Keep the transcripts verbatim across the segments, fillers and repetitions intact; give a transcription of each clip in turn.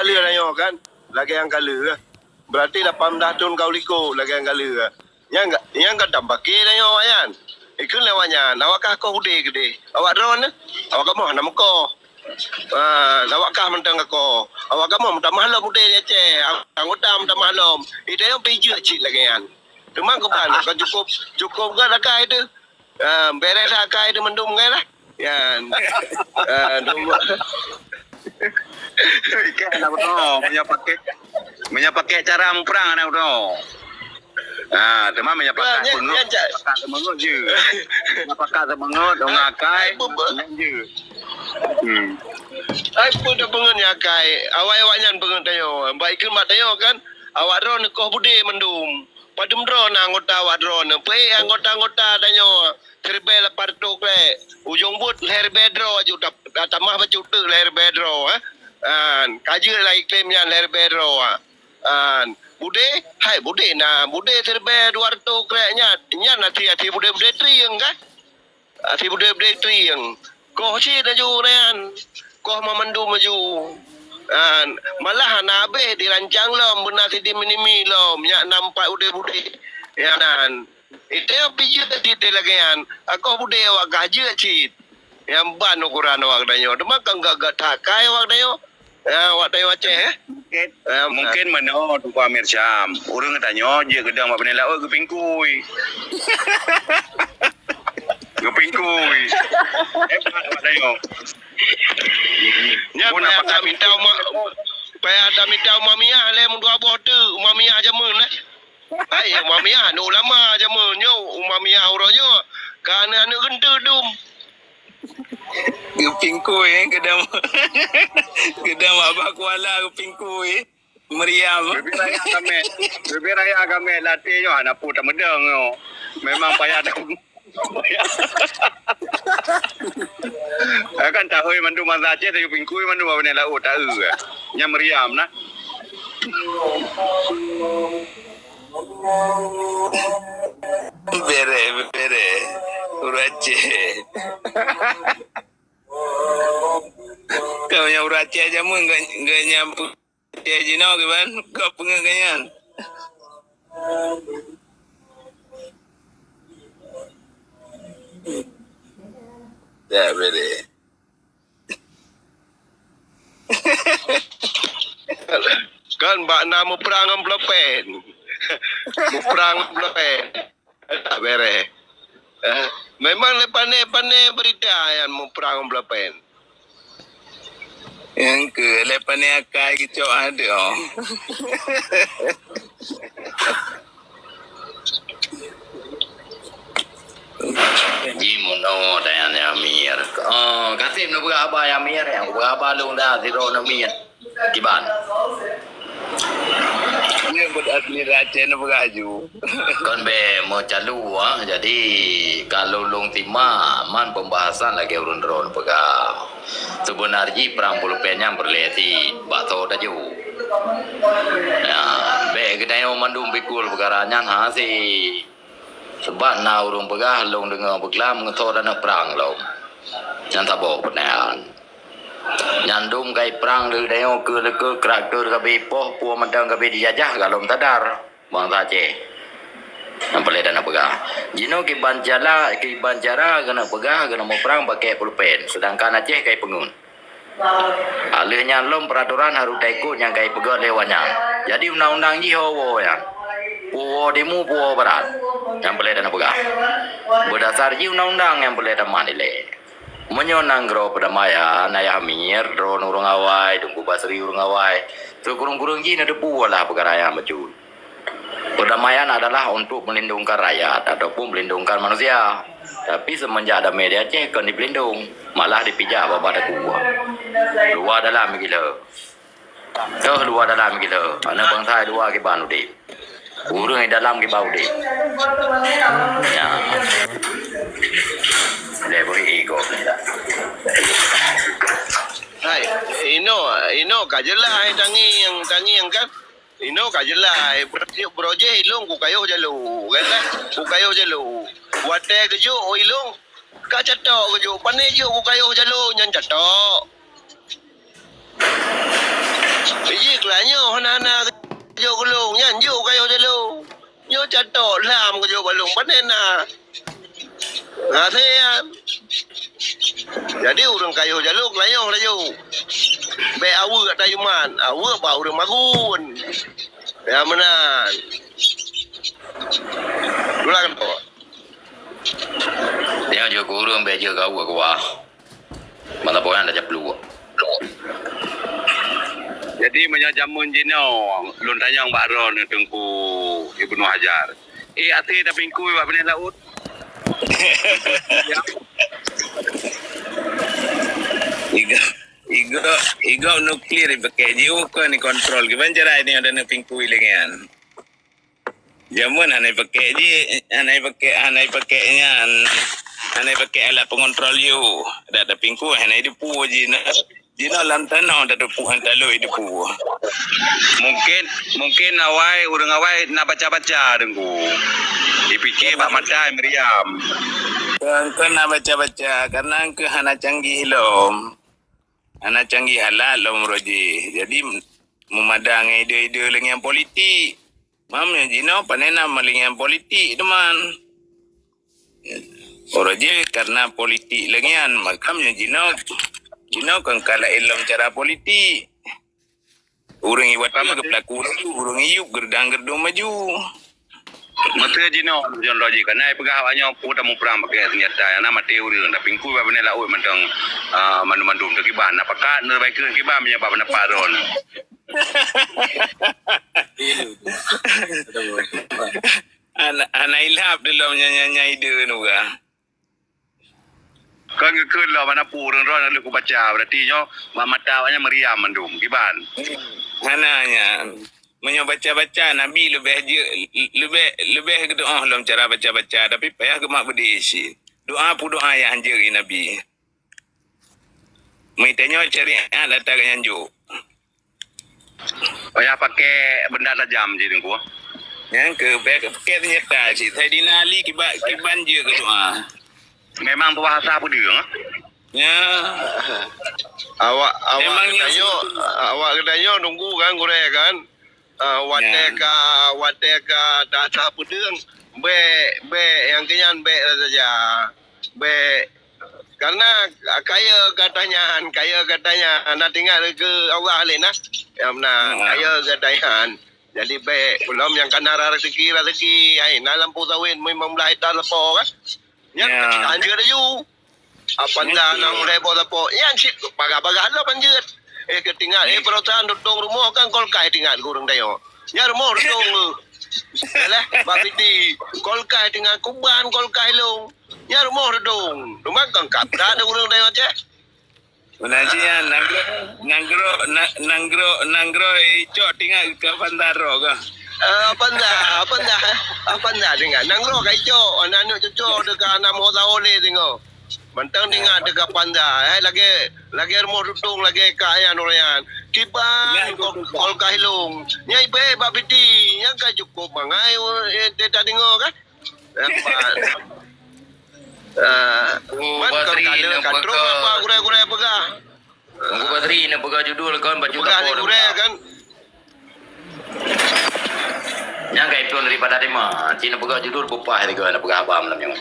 lheueh tanyoe kan, lagèe nyang ka lheueh. Berarti lapan belas thon ka u likot lagèe nyang ka lheueh. Nyang ka, nyang ka tam paké tanyoe awaknyan. Ikheun lé awaknyan, awak kah koh udé keudéh. Awak droeneuh, awak kamoe hana meukoh. Ah, awak kah mantong ka koh. Awak kamoe meutamah lom udé di Aceh. Anggota meutamah lom. Di tanyoe pih jeuet cit lagèe nyan. Teuma keuban ka cukôp, cukôp gèt akai teuh. Ah, bèrèh that akai teuh mandum ngai lah. Nyan. Ah, dum. Ikan anak bunoe, meunyoe pakai, meunyoe pakai cara muprang anak bunoe. Ah, teuma meunyoe pakat nyan, seumeu'ut, nyan, Cak. Pakat seumeu'ut jeuet. Meunyoe pakat seumeu'ut, dong akai, ai, bu-, bu-, nyan jeuet. Hmm. Ai, peue tapeungeut nyan akai? Awai awaknyan peungeut tanyoe. Bak ikheun bak tanyoe kan, awak droeneuh koh beudé mandum. Padum droe na anggota awak droeneuh. Peuék anggota-anggota tanyoe siribèe lapan reutôh krek. Ujông buet lhèe ribèe droe aju ta-, ta-, tamah bacut teuk lhèe ribèe droe, eh. An, ka jeuet lah iklém nyan lhèe ribèe droe, ah. An, beudé, hai beudé na, beudé siribèe dua reutôh krek nyan, nyan até-até beudé-beudé trieng kan? Até beudé-beudé trieng. Koh cit aju nyan. Koh meumandum aju. An, malah hana habéh dirancang lom, beuna sidin minimi lom, nyak na empat udép-udép. Ya nan. Itu pih jeuet cit lagèe nyan. Akoh beudé awak kah jeuet cit. Nyang ban ukoran awak tanyoe. Teuma kan gak-gak that akai awak tanyoe. Ya, awak tanyoe Aceh, eh. Mungkin, ya, mungkin meunoe Teungku Amir Syam. Ureueng tanyoe jeuet geudong bak binéh laôt geupingkui. Geupingkui. Hebat awak tanyoe. Nyan payah tamita uma-, payah tamita uma miah lé meudua boh teuk uma miah jameun, eh. Hai, uma miah aneuk ulama jameun nyoe, uma miah uroe nyoe. Ka aneuk-aneuk geunteuk dum. Geupingkui, eh, geudong, geudong Abah Kuala geupingkui. Meriam. Bibit raya kami, bibit raya kami latih nyoe hana peue tameudong nyoe. Memang payah dah. Kan tahôi mandum masa Aceh, tapi pingkui mandum bak binéh laôt, taeu. Nyang meriam nah. Bere, bere. Ureueng Aceh. Kau nyang ureueng Aceh jameun, enggak, enggak nyampu. Cek jinoe kiban, kau peungeut keu nyan. Tak boleh. Kan bak na muprang ngon pulpen. Muprang ngon pulpen. Eh, tak bereh. Eh, memang lé pané-pané berita nyan muprang ngon pulpen. Nyang keu lé pané akai geucok adoe. Ji meunoe tanyan ya Amir. Oh, Kasim neupeugah haba ya Amir, nyang peugah haba lôn dah sidroe Amir. Kiban. Nyoe buet admin Aceh na beuraju. Kon bèk meucalu, ah. Jadi, ka lôn-lôn simak, man pembahasan lagèe ureueng droeneuh peugah. Seubeuna jih prang pulpen nyan peureulèe cit, bak soe tajok. Nah, bèk geutanyoe mandum pikul peukara nyan hase. Sabab na ureueng peugah, lôn deungoe beuklam, ngon soe taneuk prang lom. Nyan saboh peunyan. Nyan dum kai prang lé tanyoe keu-, lé keu traktor ka beuipoh, peue mantong ka beuijajah, ka lom sadar bansa Aceh. Nyang peureulèe taneuk peugah. Jinoe kiban cara, kiban cara keuneuk peugah, keuneuk muprang pakèk pulpen, seudangkan Aceh kai peungeut. Alheuh nyan lom peuratoran harôh taikot nyang kai peugah lé awaknyan. Jadi undang-undang jih ho woe nyan. Peue woe timu, peue woe barat. Nyang peureulèe taneuk peugah. Beudasar jih undang-undang nyang peureulèe tamat ilèe. Meunyoe nanggroe peudamaian, Ayah Amir, droeneuh ureueng awai, Teungku Basri ureueng awai, sikureueng-kureueng jih neuteupeue lah peukara nyang bacut. Perdamaian adalah untuk melindungkan rakyat ataupun melindungkan manusia. Tapi semenjak damai di Aceh kon dipelindung, malah dipijak babah takue. Luwa dalam gila. Toh luwa dalam gila. Aneuk bansa luwa kiban udép. Ureueng di dalam kiban udép. Nya. Boleh beri ego. Hai, inoe, inoe ka jeulaih tangieng, tangieng kan? Inoe ka jeulaih, beurojeh ilong kukayoh jalo, kan? Kukayoh jalo. Watèe geujok ilong, ka catok geujok. Pané jok kukayoh jalo nyan catok. Tanyoe hana-hana jok keu lôn, nyan jok kayôh jalô. Nyoe catok lam keu jok bak lôn, pane na. Hase nyan. Jadi ureuëng kayôh jalô keulayoh laju. Bèk aweuek tayuman, aweuek bak ureuëng magun. Ya meunan. Ulang tu. Nyoe jok keu ureuëng bèk jeuet keu aweuek kuah. Mata poyan dah japlu. Jadi meunyoe jameun jinoe lôn tanyong bak droeneuh Teungku Ibnu Hajar. Eh, até tapingkui bak binéh laôt. Igoe, igoe, igoe nuklir ipakèk jiôh kon ikontrol. Kiban cara ini ada neupingkui lé nyan. Jameun hana ipakèk ji, hana ipakèk, hana ipakèk nyan, hana ipakèk alat pengontrol jiôh. Dak tapingkui hana idupue jinoe. Jinoe lam tanoh dak tupue han talô idupue. Mungkin, mungkin awai, ureuëng awai na baca-baca Teungku. Ipike bak mata meriam. Kon, kon na baca-baca, karena engkeuh hana canggih lom. Hana canggih alat lom uroe jih. Jadi, meumada ngon ide-ide lé ngieng politik. Mam nyoe jinoe pane na lé ngieng politik teuma. Uroe jih karena politik lé ngieng, makam nyoe jinoe, jinoe kon ka laén lom cara politik. Ureuëng iwat geupeulaku laju, ureuëng iyup geurdang geurdong maju. Masa jinoe, John Roger, kana ipeugah awak nyoe peue tamuprang pakai senjata, nyang na maté ureuëng, tapingkui bak binéh laôt mantong, ah, mandum-mandum teukiban. Na pakat neubaikeun kiban meunyoe bak pendapat droeneuh. Ana, ana ilhab dilom nya, nya, nya ide nu ka. Kan geukheun lom hana peue ureuëng droe nyang lheueh kubaca, berarti nyoe bak mata awaknyan meriam mandum, kiban? Hana nyan. Meunyoe baca-baca, Nabi leubeh jeuet, leubeh, leubeh geudoá lom cara baca-baca, tapi payah geumat beudé cit. Doá peudoá nyang jeuet Nabi. Meuitanyoe syariat ata nyang jok. Payah pakai benda tajam cit Teungku. Nyang keu pakai, pakai senjata cit. Saidina Ali kiban, kiban jeuet geudoá. Memang tuah asah peudeueng, ah? Ya. Awak, awak geutanyoe, awak geutanyoe nunggu kan gurèe kan. Ah, watèe ka, watèe ka ta asah peudeueng, bèk, bèk, nyang keu nyan bèk saja. Bèk. Karena kayèe gata nyan, kayèe gata nyan, na teuingat keu Allah lé na. Ya, na, kayèe gata nyan. Jadi bèk, ulôn nyang ka na raseuki, raseuki, hai, na lampu sawét, meulimong blah hekta lapo kan. Nyan ka anjeuet laju. Apa ndak na mulai boh lapo? Nyan cit bagah-bagah lom anjeuet. Eh, keu teuingat, eh, perusahaan tutong rumoh kan kolkai teuingat keu ureueng tanyoe. Nyan rumoh tutong. Yalah, bak piti. Kolkai teuingat kuban, kolkai lông. Nyan rumoh tutong. Cuma kan kata ada ureueng tanyoe ceh. Meunan cit nyan, nanggroe, nanggroe, na-, nanggroe, nanggroe icok teuingat keu Avanda droe kah? Eh, Avanda, Avanda, Avanda teuingat. Nanggroe ka icok, aneuk cucoe teuka aneuk muda oleh teuingat. Mantong teuingat teuka Avanda, eh, lagèe, lagèe rumoh tutong, lagèe ka nyan ureueng nyan. Kiban kol-, kolkai lông. Nyan ibe bak piti, nyan ka cukup mangai, eh, teuka deungoe kah? Nampak. Ah, oh, man Basri, kon ka lheueh ka trok apa gurèe-gurèe peugah. Teungku Basri, neupeugah judul kon baju peugah lé gurèe kan. Nyang ka ipion daripada tema, ci neupeugah judul bupah lé gurèe, neupeugah haba malam nyoe.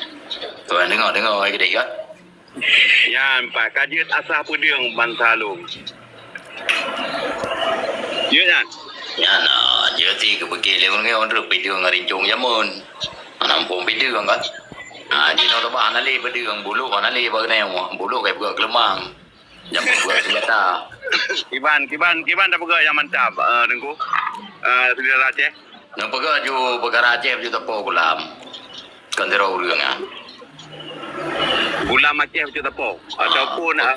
Tuan deungö, deungö ai keudéh ka. Nyan pat ka jeuet asah peudeueng bansa lôn. Jeuet nyan? Nyan, ah, jeuet ti keupiké lé ureueng nyoe trok peudeueng ngon rincong jameun. Hana muphom peudeueng kan. Ah, jinoe teubah hana lé peudeueng, bulok hana lé bak keuneuk, bulok kai peugöt keuleumang. Jameun peugöt senjata. Kiban, kiban, kiban tapeugöt nyang mantap, eh, Teungku. Eh, saudara Aceh. Neupeugöt ju peukara Aceh baju teupô gulam. Kon sidroe ureueng, ah. Gulam Aceh baju teupô. Ah. Ataupun, eh,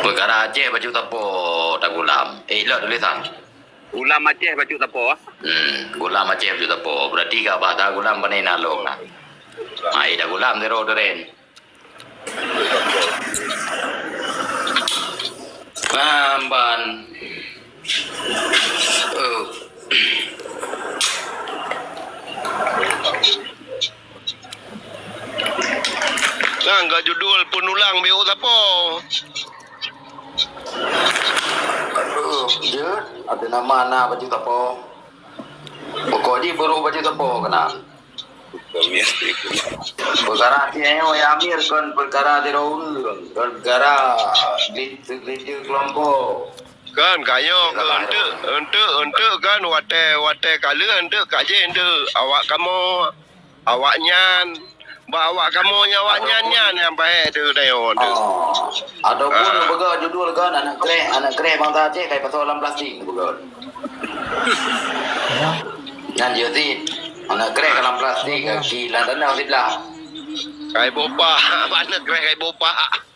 peukara Aceh baju teupô tagulam. Eh, ilok tulisan. Gulam Aceh baju teupô, ah. Hmm, gulam Aceh baju teupô. Berarti ka bahasa gulam pane na lôn na. Ai dah gulam sidroe duren. Paham, Ban. Oh. Nyan ka judul peunulang B O sapo. Ada nama na baju tapo. Pokok jih beurôh baju tapo keunan. Peukara ti nyoe ya Amir kon peukara ti roh ureueng, kon peukara di, di, di kelompok. Kan kayo ke untuk untuk untuk kan watèe watèe kaleuen untuk kaji untuk awak kamoe awak nyan ba awak kamoe nyan awak nyan nyan nyang baik tu dayo tu. Oh. Ataupun ah. Peugah judul kan anak kreh anak kreh bangsa Aceh kai pasoe lam plastik peugah. Nyan jeuet anak kreh dalam plastik kaki lam tanah siblah. Kai bopak, mana kreh kai bopak.